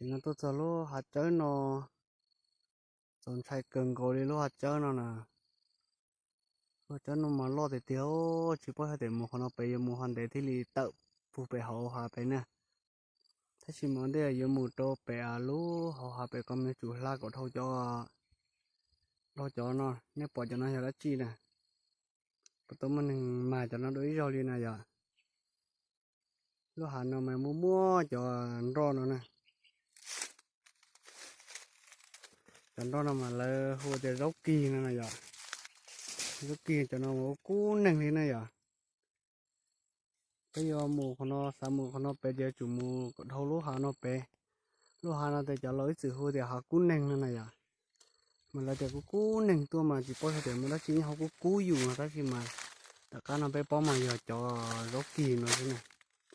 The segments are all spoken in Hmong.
Ces no tuaj txog lub hav tsawb no, txaus ntshai kawg nkaus li lub hav tsawb no na. Lub hav tsawb no mas loj tiag tiag, tsis paub hais tias mus qhov no pem yuav mus qhov ntev thiaj li tawm puag pem hauv hav pem na. Tab sis mas ntej yuav mus rau pem lub hauv hav pem ko mas yuav tsum hla kom dhau cov, dhau cov no. Nej pom cov no yog dab tsi na? Puas tau muaj neeg mag cov no dua ib zaug li na yom? Lub hav no mas muaj muaj cov nroj no na. Cov nroj no mas lawv hu tias zaub kig no na yom. Zaub kig cov no mas ua kub neeg li na yom. Peb yuav mus qhov no, xav mus qhov no pem ces yuav tsum mus kom dhau lub hav no pem. Lub hav no ces cov laus ib txwm hu tias hav kub neeg no na yom. Mas lawv tias kub kub neeg tuaj mas tsis paub hais tias muaj dab tsi nyob hauv kub kub yus no, tab sis mas tom qab no peb paub mas yog cov zaub kig no xwb na.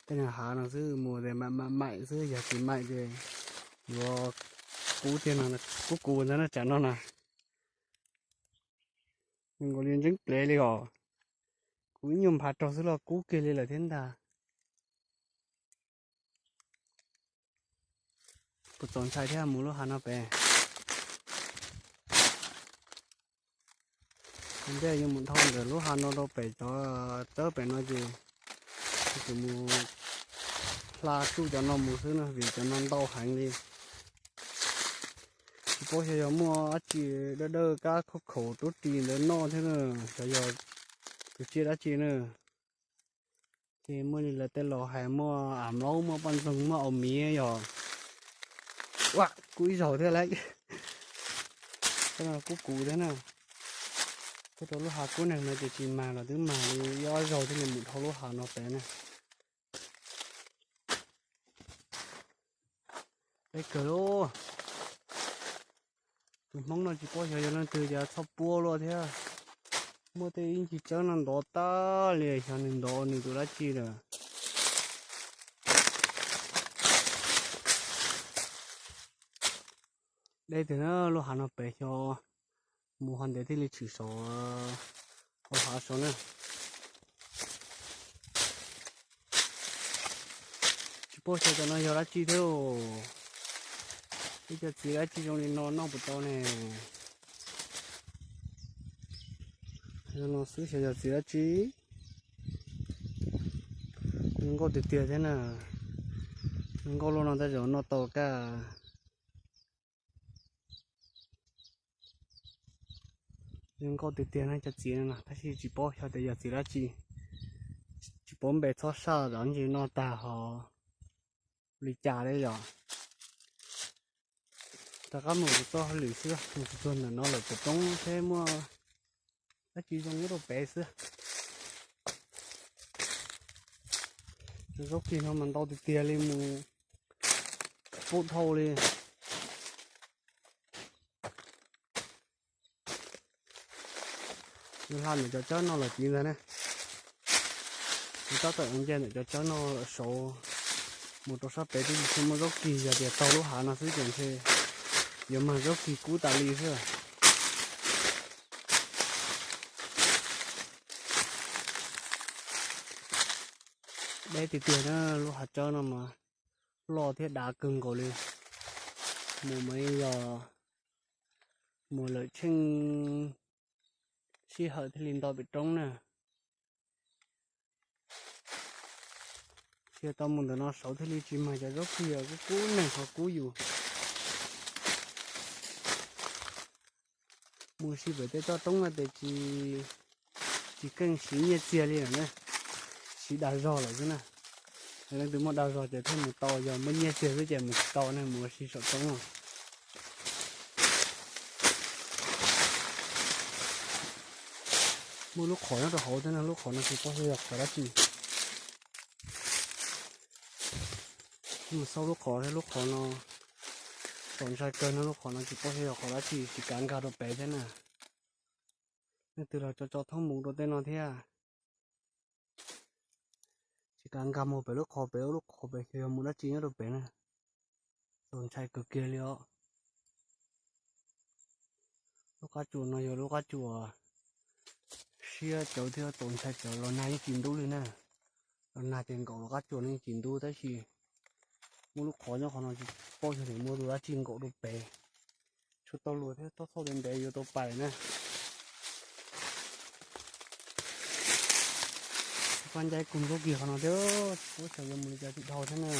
Tej niag hav no xwb mus ces maim maim maim xwb, yog tsis maim ces yuav kub tiag no, kub kub ntag na tsam no na. Nkaus li ntseeb plev li os. Kuv ib nyuag nphav raug xwb los kub kiag li lawm thiab ntag. Kuv txaus ntshai thiab mus lub hav no pem. Ntej yuav mus dhau ntawm lub hav no rau pem cov tsawb pem no ces mus hla tsuj cov no mus xwb no vim cov no ntau heev li. Tsis paub xyov yog muaj dab tsi dawb dawb kab khaub khaum rub ris ntawd noj thiab na, xyov yog tus tsiaj dab tsi na. Ces muaj li lawv tej laus hais muaj am mlaub, muaj poj ntxoog, muaj au miv yog. Ua kuv ib zaug thiab lauj. Kub kuv thiab na. Tuaj rau lub hav kub neeg no ces tsis mag los twb mag li ib ob zaug thiaj li mus dhau lub hav no pem na. Peb kawg lauj. Tus hmoob no tsis paub xyov yog leej twg ces txhob puab luaj thiab. Muaj tej ib ncig tsawb no ntov tag li xyov nws ntov nws tus dab tsi lawm. Deb tiag na, lub hav no pem xyov mus ho ntev thiaj li tshwm saum hauv hav saud na. Tsis paub xyov cov no yog dab tsi thiab. Ib co txiv dab tsi zoo li no noj puas tau ne? No xwb xyov yog txiv dab tsi. Zoo nkauj tiag tiag thiab na. Zoo nkauj luaj no tab zaum noj tau kaj. Zoo nkauj tiag tiag na cov txiv no, tab sis tsis paub xyov tias yog txiv dab tsi. Tsis paub npe txhob saj, zav ntsis no tag ho li cas li yom. Rov qab mus txoj hauj lwm xwb, mus txog ntawm no lawm pem roob seb muaj dab tsi zoo nyob rau pem xwb. Cov zaub kig no mas ntau tiag tiag li, mus pub dhau li. Nws hla ntawm cov tsawb no lawm tid ntag ne. Nws tab tom ua nce ntawm cov tsawb no lawm saud mus rau sab pem twb tsis muaj zaub kig, yog tias taug lub hav no xwb ces ntshe yuav mag zaub kig kub tas li xwb. Deb tiag tiag na, lub hav tsawb no mas loj thiab dav kawg nkaus li. Mus mas yog mus lawm tsheej sij hawm thiaj li nto pem roob na. Tsis tau mus ntawm no saud thiaj li tsis mag cov zaub kig, kub kub neeg qhov kub yus. Mus si pem tej toj roob no ces tsis, tsis keej siv nyiaj txiag li lawm na, siv dag zog lawm xwb na. Leej twg muaj dag zog ces thiaj mus tau, yog muaj nyiaj txiag xwb ces mus tsis tau ne, mus ua si saum roob no. Muaj lub qhov nyob rau hauv thiab no, lub qhov no tsis paub xyov yog qhov dab tsi. Mus xauj lub qhov thiab, lub qhov no txaus ntshai kawg no, lub qhov no tsis paub xyov yog qhov dab tsi, tsis kav nkag rau pem thiab na. Leej twg los tso tso thoob mus rau tej no thiab. Tsis kav nkag mus pem lub qhov pem, lub qhov pem xyov yog mus dab tsi nyob rau pem na. Txaus ntshai kawg kiag li os. Lub qab tsuas no yog lub qab tsuas siab cawv thiab txaus ntshai cawv, los nag yeej tsis ntub li na. Los nag ces nkaum los qab tsuas no yeej tsis ntub tab sis Muaj lub qhov nyob qhov no tsis paub xyov nws muaj tus dab tsi nkaum rau pem. Tshuav tau luag thiab, tau txhoj ntev ntev yuav tau pais na. Pab ncaib kub nkaub kiag qhov no thiab, tsis paub xyov yuav mus li cas tsis dhau thiab na.